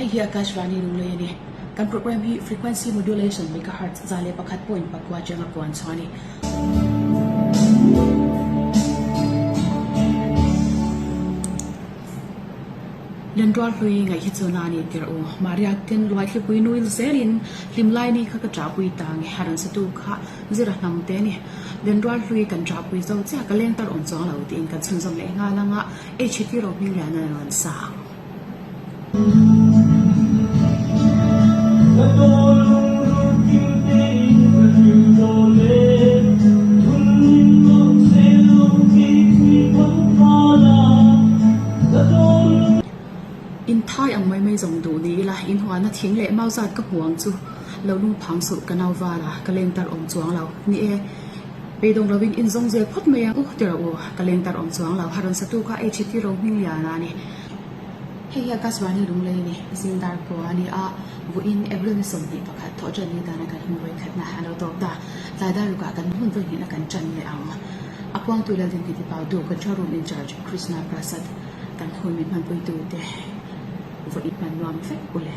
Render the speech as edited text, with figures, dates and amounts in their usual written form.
Hei hi Akashvani Lunglei a ni. Kan program hi Frequency Modulation Megahertz 101.4 atanga puan chhuah a ni. Lenrual hlui ngaih hi chu na a ni tirh u. Mahriak ten luaithlipui nuil zelin hlimlai ni kha ka ṭahpui ta nge a rawn satu kha zira hnam te a ni. Lenrual hlui kan ṭahpui zo chiah ka leng tar awm chuang lo tiin kan chhunzawm leh nghal ang a, HT Rohmingliana rawn sa ang. In thai ang mai mai zawng duh ni ila, in huana thing leh mau zat ka hmu ang chu lo lung phang suh ka nau val a, ka leng tar awm chuang lo. Ni e, beidawng lovin in zawng zel phawt mai ang u ti rawh u, ka leng tar awm chuang lo, ha rawn satu kha HT Rohmingliana a ni. Hei hi Akashvani Lunglei ni zing dar kua a ni a, vawiin April ni 21 thawh ṭan ni dana kan hun vawikhatna a lo tawp ta. Tlai dar rukah kan hun vawihnihna kan ṭan leh ang. A puangtu Laldin Hnitipautu, Control Room in Charge Krishna Prasad, kan hun min hmanpuitute vawiin hman nuam vek u le.